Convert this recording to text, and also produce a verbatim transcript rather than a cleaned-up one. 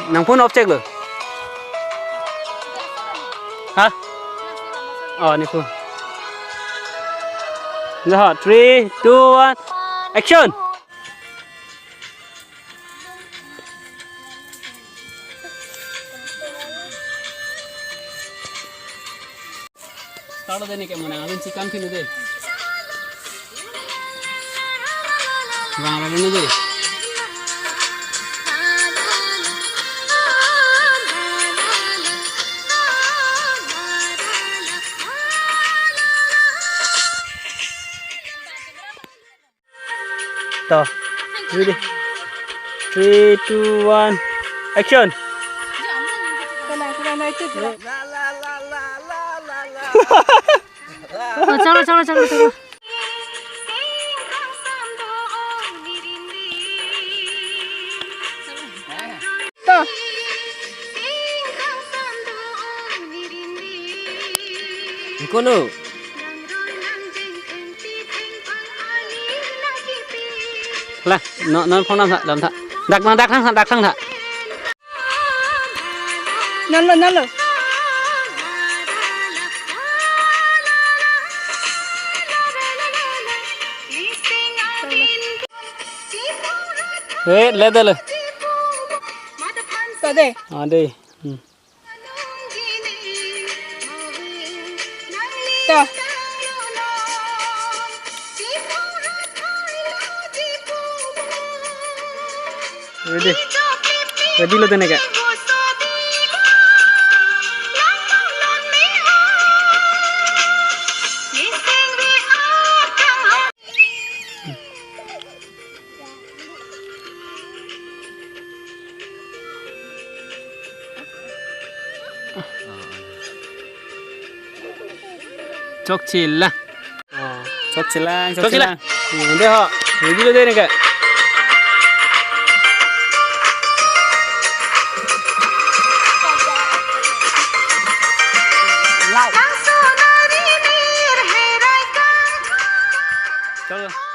Nang phone off chek lo. Ha? Oh, ne phone. Nah, three, two, one, action. Start de ne ke mana, alun chikam phinu de. Bang, bang, phinu de. To, ready. Three, two, one, action. Oh, chalo, chalo, chalo, chalo. To. Kono? La, non, non phone lam tha, lam tha. Dak, dak thang tha, dak thang tha. Non lo, non lo. Eh, le de le. To de. Ah, de. Hmm. To. Ready. Ready lo de ne ke. Chokchelang. Oh, chokchelang, chokchelang. Chokchelang. Hmm, de ho. Ready lo de ne ke. Chalo.